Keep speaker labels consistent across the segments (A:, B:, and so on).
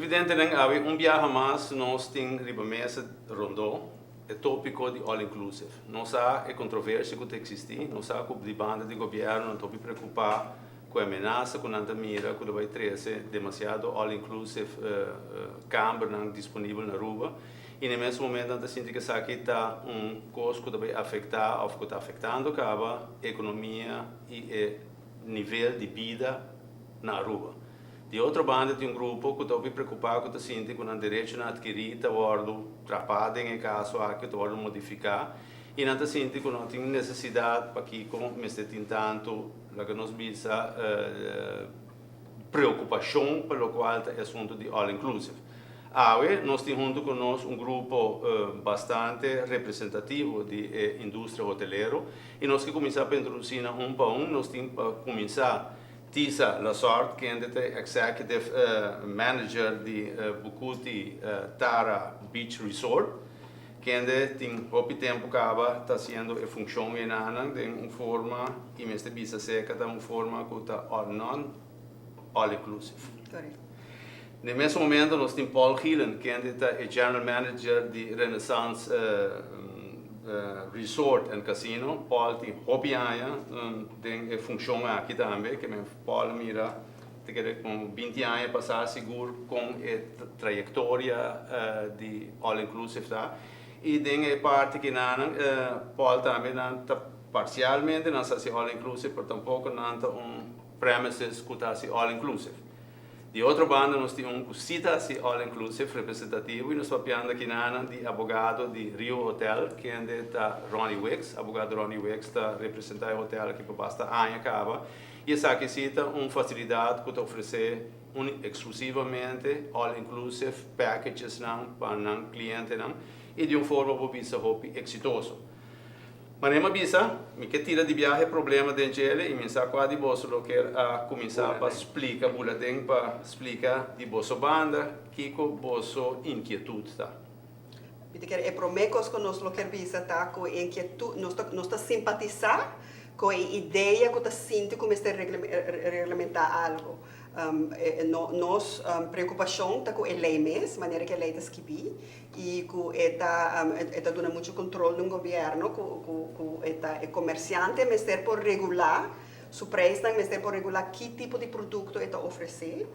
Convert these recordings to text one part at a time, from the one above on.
A: Televidentenan, awe un biaha mas nos tin riba mesa rondó e tópiko di all inclusive. Nos sa e kontroversia ku ta eksistí, nos sa ku di banda di gobièrnu nan ta hopi preokupá ku e amenasa ku nan ta mira ku ta bai trese demasiado all inclusive kambernan disponibel na Aruba i na e mes momento nan ta sinti ku esaki ta un kos ku ta bai afektá òf ku ta afektando kaba ekonomia i e nivel di bida na Aruba. Di otro banda tin un grupo ku ta hopi preokupá ku ta sinti ku nan derechonan atkirí ta wòrdu trapá den e kaso aki, ta wòrdu modifiká i nan ta sinti ku no tin nesesidat pakiko mester tin tantu, laga nos bisa, preokupashon pa lokual ta e asuntu di all inclusive. Awe nos tin huntu ku nos un grupo bastante representativo di e industria hotelero i nos ke kuminsá pa introdusí nan un pa un. Nos tin pa kuminsá Tisa Lasort, kende ta e Executive Manager di Bucuti Tara Beach Resort, kende tin hopi tempu kaba ta hasiendo e funshon enanan den un forma i mester bisa seka ta un forma ku ta all non all inclusive. Den mes momento nos tin Paul Gielen, kende ta e General Manager di Renaissance Resort and Casino. Paul tin hopi aña den e funcion aki tambe, ke men Paul mira ta kere como 20 aña pasa sigur con e trayectoria di All Inclusive ta. Y den e parti kinanan Paul tambe nan ta parcialmente nan sa haci All Inclusive, pero tampoco nan ta un premises cu ta haci All Inclusive. Di otro banda nos tin un ku si ta hasi all inclusive representativo i nos papiando akinanan di abogado di Rio Hotel kende ta Ronnie Wicks. Abogado Ronnie Wicks ta representa e hotel aki pa basta aña kaba i esaki si ta un fasilidat ku ta ofresé eksklusivamente all inclusive packagesnan pa nan klientenan i di un forma por bisa hopi eksitoso. Manera mi a bisa, mi ke tira di biaha e problema den djele i mi sa kua di boso lo kier a kuminsá pa splika bula den pa splika di boso banda kiko boso inkietut ta.
B: Mi ta kere e promé kos ku nos lo kier bisa ta ku e inkietut, nos ta nos ta simpatisá ku e idea ku ta sinti ku mester reglamentá algu. Nos preokupashon ta ku e lei mes, manera ku e lei ta skibí. Y cu e ta e ta duna mucho control den gobierno cu cu cu e ta e comerciante mester por regula su prijsnan mester por regula ki tipo di producto e ta ofrece.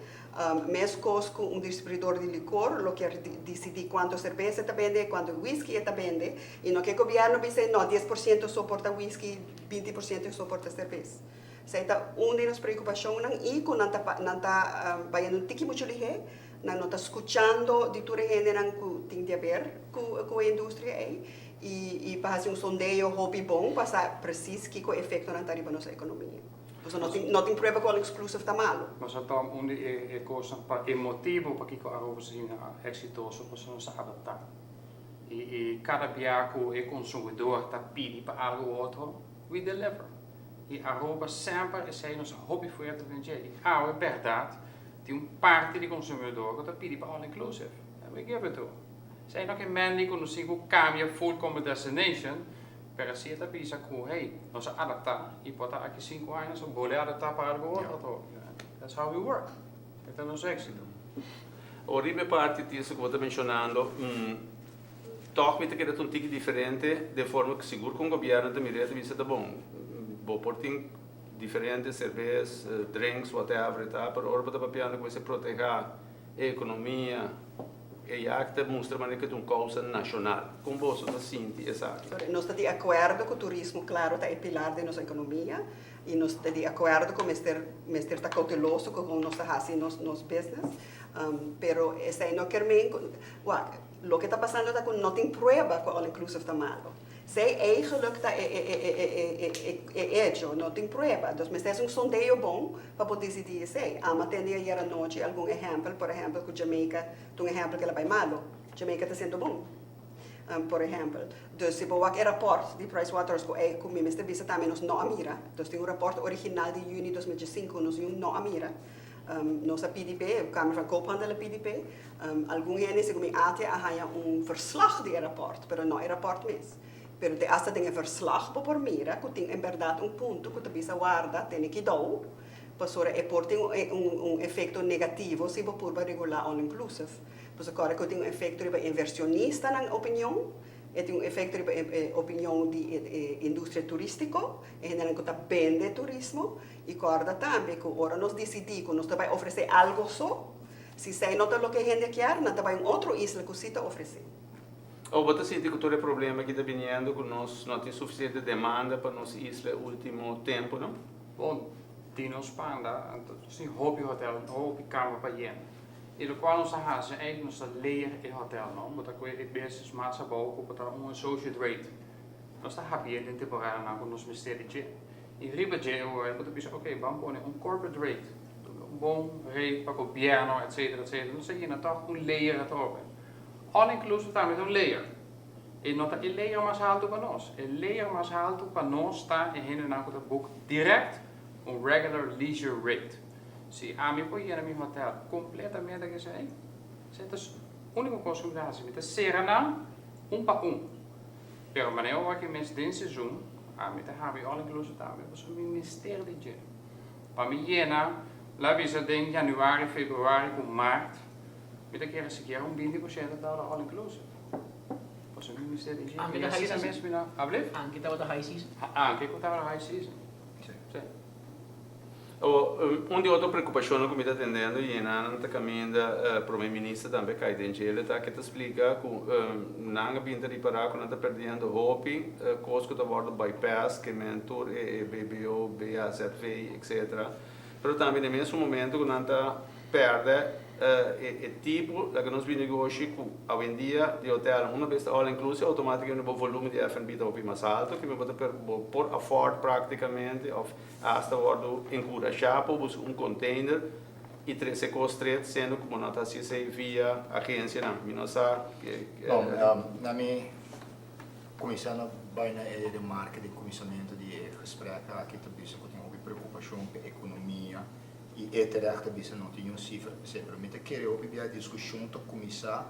B: Mescos cu un distribuidor di licor lo kier dicidi cuanto cerveza e ta bende cuanto whisky e ta bende y no ke gobierno bisa e no 10% so por ta whisky 20% so por ta cerveza. Esey ta un di nos preocupacionnan y cu nan ta nan ta bayendo un tiki mucho lihe. Nan no ta skuchando di tur e hendenan ku tin di aber ku ku e industria ei i i pa hasi un sondeo hopi bon pa sa presis kiko e efektonan ta riba nos ekonomia. Pasobra no tin no tin prueba ku all inclusive ta malu.
C: Nos a tòm un di e e kosnan pa e motibu pakiko Aruba ta asina eksitoso pasobra nos a adaptá. I i kada bia ku e konsumidor ta pidi pa algu u otro, we deliver. I Aruba semper esei nos a hopi fuerte den dje. I awe bèrdat Tin un parti di consumidor cu ta pidi pa all inclusive and we give it to. Esey no ke men di cu nos tin cu cambia full como destination, pero si e ta bisa cu hey, nos a adapta y por ta aki 5 aña nos a bolbe adapta pa algo otro atrobe. That's how we work. E ta nos exito.
A: Awor riba e parti Tirso cu bo ta mencionando, toch mi ta keda ta un tiki diferente den forma cu sigur con gobierno ta mira e ta bisa ta bon, bo por tin Diferente serbes, drinks, whatever e ta, pero ora bo ta papiando ku mester protehá e ekonomia, e ya ta mustra manera ku ta un kousa nashonal. Kon boso ta sinti esaki?
B: Sorry, nos ta di akuerdo ku turismo klaro ta e pilar di nos ekonomia i nos ta di akuerdo ku mester mester ta kouteloso ku kon nos ta hasi nos nos business, pero esei no kier men ku, wak, loke ta pasando ta ku no tin prueba ku all inclusive ta malo. Esei eigenlijk ta e hecho, no tin prueba. Dus mester hasi un sondeo bon pa por disidí esei. Amo a tende ayer anochi algun ehèmpel, por ehèmpel ku Jamaica ta un ehèmpel ku el a bai malu. Jamaica ta siendo bon, por ehèmpel. Dus si bo wak e rapòrt di Pricewaterhouse ku ei ku mi mester bisa tambe nos no a mira. Dus tin un rapòrt original di yüni 2015 ku nos yun no a mira. Nos a pidi p'e, Kamer van Koophandel a pidi p'e. Algun hende segun mi atia a haña un verslag di e rapòrt, pero no e rapòrt mes. Pero te asta den e verslag bo por mira ku tin en bèrdat un punto ku ta bisa warda, tene kidou. Pasobra e por tin un efecto negativo si bo purba regula all inclusive. Pasobra ora cu tin un efecto riba inversionistanan opinion, e tin un efecto riba e opinion di e industria turistico, e hendenan cu ta bende turismo. Y corda tambe cu ora nos dicidi cu nos ta bay ofrece algo so, si esey no ta loke hende kier, nan ta bay un otro isla cu si ta ofrece.
A: O bo ta sinti cu tur e problema aki ta biniendo cu nos no tin suficiente demanda pa nos isla e ultimo tempo, no?
C: Bon, di nos banda, anto nos tin hopi hotel, hopi kamer pa yena. I lokual nos a hasi eigenlijk nos ta layer e hotel, no? Bo ta koe e business mas abou ku bo ta un associate rate. Nos ta habié den temporadanan ku nos mester di dje. I riba dje e ora bo ta bisa ok, ban pone un corporate rate, un bon rate pa gobièrnu etcetera etcetera. Nos ta yena tòg un layer atrobe. All inclusive tambe ta un layer. E no ta e layer mas haltu pa nos. E layer mas haltu pa nos ta e hendenan ku ta book direct un regular leisure rate. Si ami por yena mi hotel completamente ku esei, esei ta unico cos ku mi ta hasi. Mi ta sera nan un pa un. Pero manera ora ku mes den seizoen, ami ta habri all inclusive tambe pasobra mi mester di dje. Pa mi yena, la bisa den januari, februari ku maart, mi ta kere sikiera un 20% ta all inclusive. Pasobra mi mester di dje.
D: Anke ta high season?
C: Mes mi na, ablief?
D: Anke tabata high season?
C: Anke ku tabata high season.
A: Si. Un di otro preocupacionnan cu mi ta tendendo y nan ta caminda Prome Minister tambe cay den djele ta ke ta splica cu nan a bin ta ripara cu nan ta perdiendo hopi cos cu ta wordo bypass ke men tur e BBO, BAZV etc. Pero tambe na e mesun momento cu nan ta perde e tipo laga nos bin negoshi cu awendia di hotel una bes ta all inclusive automaticamente bo volumen di F&B ta hopi mas alto ke men bo ta bo por afford practicamente of hasta wordo encurasha pa busca un container y trece cos stret siendo cu bo no ta haci esey via agencianan. Mi no sa ke.
E: Bon, na mi cuminsa na bay na e remarke di cuminsamento di e gesprek aki ta bisa cu tin hopi preocupacion pa economia y e terecht ta bisa no tin un cifra p'esey, pero mi ta kere hopi bia discusion ta cuminsa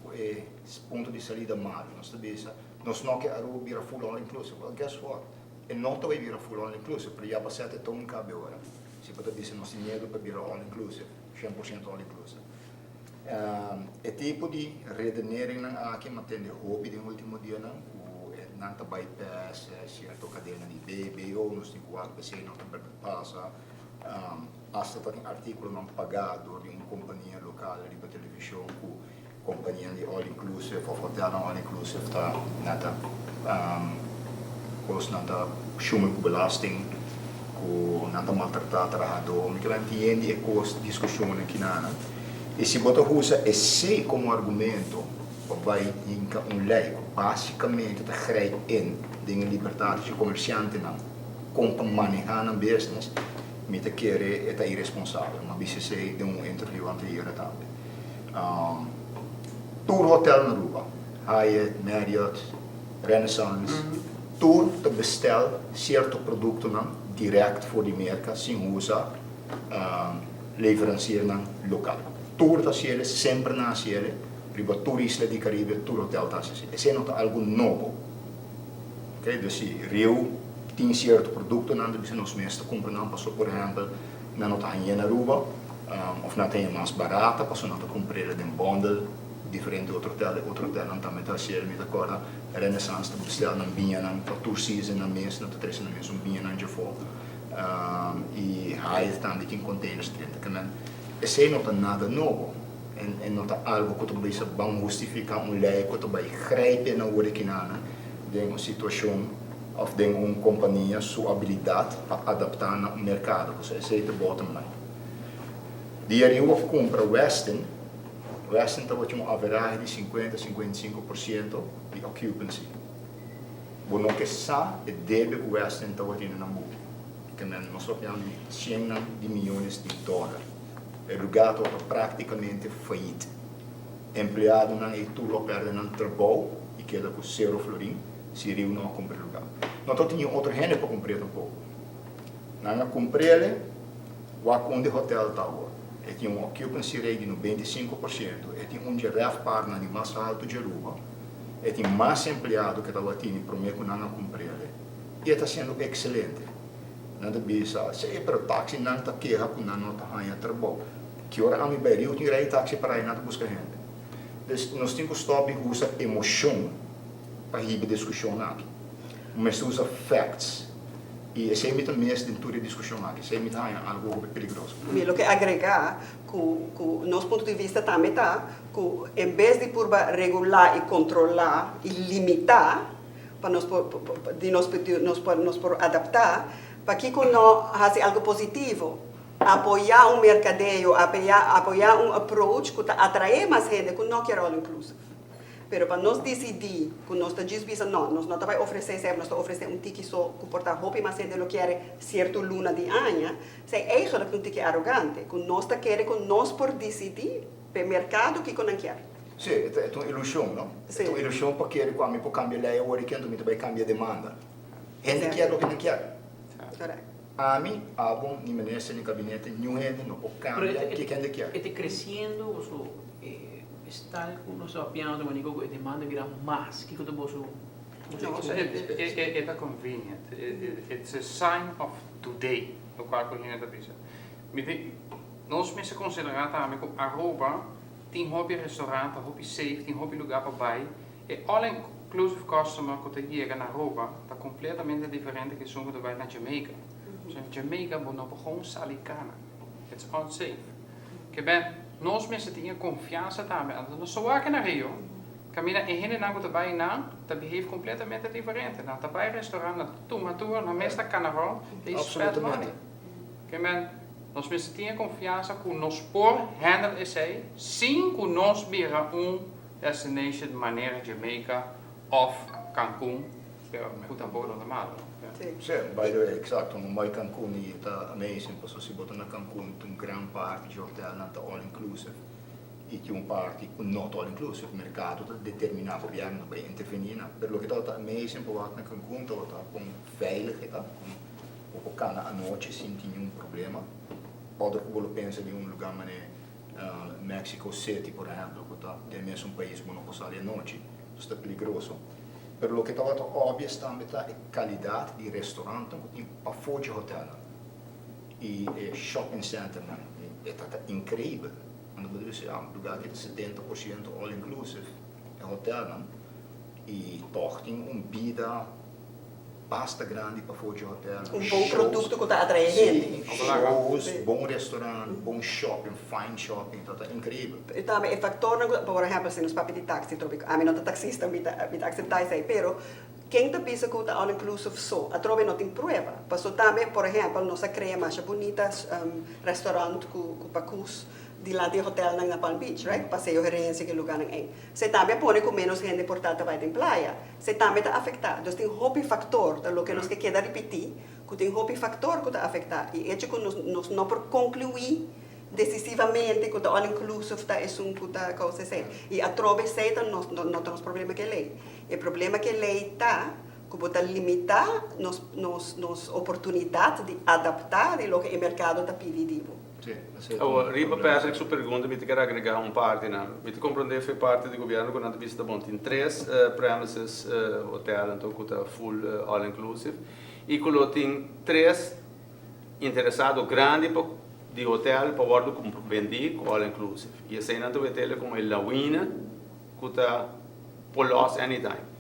E: cu e punto di salida malo. Nos ta bisa nos no ke Aruba bira full all inclusive. Well, guess what? E no ta bay bira full all inclusive, pero ya pa sete ton cabe ora. Si bo ta bisa nos tin miedo pa bira all inclusive, 100% all inclusive. E tipo di redeneringnan aki mi a tende hopi den ultimo dianan cu e nan ta bypass cierto cadena di BBO, nos tin cu wak p'esey no ta berdad pasa. Hasta ta tin articulonan paga door di un compania local riba television cu Kompanianan di all inclusive of hotelnan all inclusive ta nan ta kosnan ta shumel ku belasting ku nan ta maltratá trahadó. Mi kila entiende e kos diskushonnan kinanan. I si bo ta usa esei komo argumento pa bai hinka un lei ku basikamente ta grijp in den e libertat di komersiantenan kon pa manehá nan business, mi ta kere e ta iresponsabel. Mi a bisa esei den un interview anterior tambe. Tur hotel na Aruba, Hyatt, Marriott, Renaissance, tur ta bestel cierto productonan direct for di Merca sin usa leveranciernan local. Tur ta haciele, semper nan haciele, riba tur isla di Caribe tur hotel ta haci asina. Esey no ta algo nobo. Ok, dus si Riu tin cierto productonan ta bisa nos mes ta cumpra nan pasobra por ehempel nan no ta hañ'e na Aruba of nan ta hañ'e mas barata pasobra nan ta cumpr'e den bundle diferente otro hotel. E otro hotelnan tambe ta haci'e. Mi ta corda Renaissance ta bestel nan biñanan pa tur season nan mes, nan ta trece nan mesun biñanan djafó y Hyatt tambe tin containers drenta. Kimen esey no ta nada nobo en e no ta algo cu ta bisa ban hustifica un ley cu ta bay grijpe na worde kinanan den un situacion of den un compania su abilidad pa adapta na un mercado, pasobra esey ta bottom line. Dia riu a cumpra Westin, Westin tabatin un averahe di 50, 55% di occupancy. Bo no ke sa e debe cu Westin tabatin na nan buki. Ke men nos papiando di ciennan di miyones di dollar. E lugar tabata practicamente failliet. Empleadonan ey tur lo perde nan trabou y keda cu cero florin. Si riu no a kumpra e lugá. No ta tin otro hende pa kumpr'é tampoko. Nan a kumpr'é wak unda e hotel ta awor. E tin un occupancy rate di 95%, e tin un dje RevPAR-nan di mas haltu dje Aruba, e tin mas empleado ke tabatin promé ku nan a kumpr'é i e ta siendo ekselente. Nan ta bisa, "Si, pero taxi nan ta keha ku nan no ta haña trabou." Ki ora ami bai Riu tin rij taxi pará i nan ta buska hende. Dus nos tin ku stòp di usa emoshon pa hiba diskushon aki. Mester usa facts. I esei mi ta mes den tur e diskushon aki. Esei mi ta haña algu hopi peligroso.
B: Mi lo ke agregá ku nos punto di vista tambe ta ku en bes di purba regulá i kontrolá i limitá pa nos por di nos nos por nos por adaptá, pakiko no hasi algu positivo? Apoyá un merkadeo, apoyá apoyá un approach ku ta atraé mas hende ku no kier all inclusive. Pero pa nos disidí ku nos ta djis bisa no, nos no ta bai ofresé esei, nos ta ofresé un tiki so ku por ta hopi mas hende lo kier sierto luna di aña, esei eigenlijk ta un tiki arogante, ku nos ta kere ku nos por disidí p'e merkado kiko nan kier.
E: Sí, e ta un ilushon, no? E ta un ilushon pa kere ku ami por kambia lei awor i kende mi ta bai kambia demanda. Hende kier loke nan kier. Ami, abo, ni minister, ni kabinete, niun hende no por kambia kiko hende kier.
D: E ta kresiendo boso es tal ku nos ta papiando ta manera ku e demanda bira mas? Kiko ta boso
C: experiencia? E ta convenient. It's a sign of today, lokual ku hende ta bisa. Mi tin, nos mester konsiderá tambe ku Aruba tin hopi restaurant, ta hopi safe, tin hopi lugá pa bai. E all inclusive customer ku ta yega na Aruba ta kompletamente diferente ku esun ku ta bai na Jamaica. So na Jamaica bo no por gewoon sali kana. It's unsafe. Ke ben, nos mester tin e konfiansa tambe. Anto nos ta wak na Rio, kaminda e hendenan ku ta bai nan ta behave kompletamente diferente. Nan ta bai restaurant, nan ta tuma tur, nan mes ta kana rond, they spend money. Ke men, nos mester tin e konfiansa ku nos por handle esei sin ku nos bira un destination manera Jamaica òf Cancun, pero ku tampoko no ta malo.
E: Sí, by the way, exacto, mi bai Cancun i ta amazing, pasobra si bo ta na Cancun ta un gran parti dje hotelnan ta all inclusive i tin un parti ku no ta all inclusive, merkado ta determiná, gobièrnu ta bai intervení nan, pero loke tabata amazing pa wak na Cancun tabata kon veilig e ta, kon bo por kana anochi sin tin niun problema, otro ku bo lo pensa di un lugá manera Mexico City por ehempel ku ta den mesun pais bo no por sali anochi, dus ta peligroso. Pero loke tabata obvious tambe ta e kalidat di restaurantnan ku tin pafó dje hotelnan i e shopping centernan, e ta ta inkreibel. Unda bo ta bisa ya, lugá aki ta 70% all inclusive e hotelnan i tòg tin un bida basta grandi pafó dje hotelnan.
B: Un bon produkto ku ta atraé hende.
E: Sí, shows, bon restaurant, bon shopping, fine shopping, ta ta inkreibel.
B: I tambe e faktornan ku, por ehèmpel, si nos papia di taxi, trobe ku ami no ta taxista, mi ta mi ta akseptá esei, pero ken ta bisa ku ta all inclusive so? Atrobe no tin prueba. Paso tambe, por ehèmpel, nos a krea masha bunita restaurant ku ku pakus dilanti e hotelnan na Palm Beach, right? Paseo Herencia, ki lugánan ei. Esei tambe a pone ku ménos hende por ta ta bai den playa. Esei tambe ta afektá. Dus tin hopi faktor, ta loke nos ke keda ripití, ku tin hopi faktor ku ta afektá. I echo ku nos nos no por konkluí decisivamente ku ta all inclusive ta esun ku ta kousa esei. I atrobe esei ta nos no ta nos problema ku e lei. E problema ku e lei ta ku bo ta limitá nos nos nos oportunidat di adaptá di loke e merkado ta pidi di bo.
E: Sí, esei ta un
A: Awor, riba
E: problema.
A: Patrick su pregunta mi ta ker agregá un parti nan. Mi ta komprondé fu e parti di gobièrnu ku nan ta bisa ta bon tin tres premises hotel anto ku ta full all inclusive i ku lo tin tres interesado grandi pa di hotel pa wordo bendi cu all inclusive y eseynan ta wetele como e lawina cu ta por los anytime.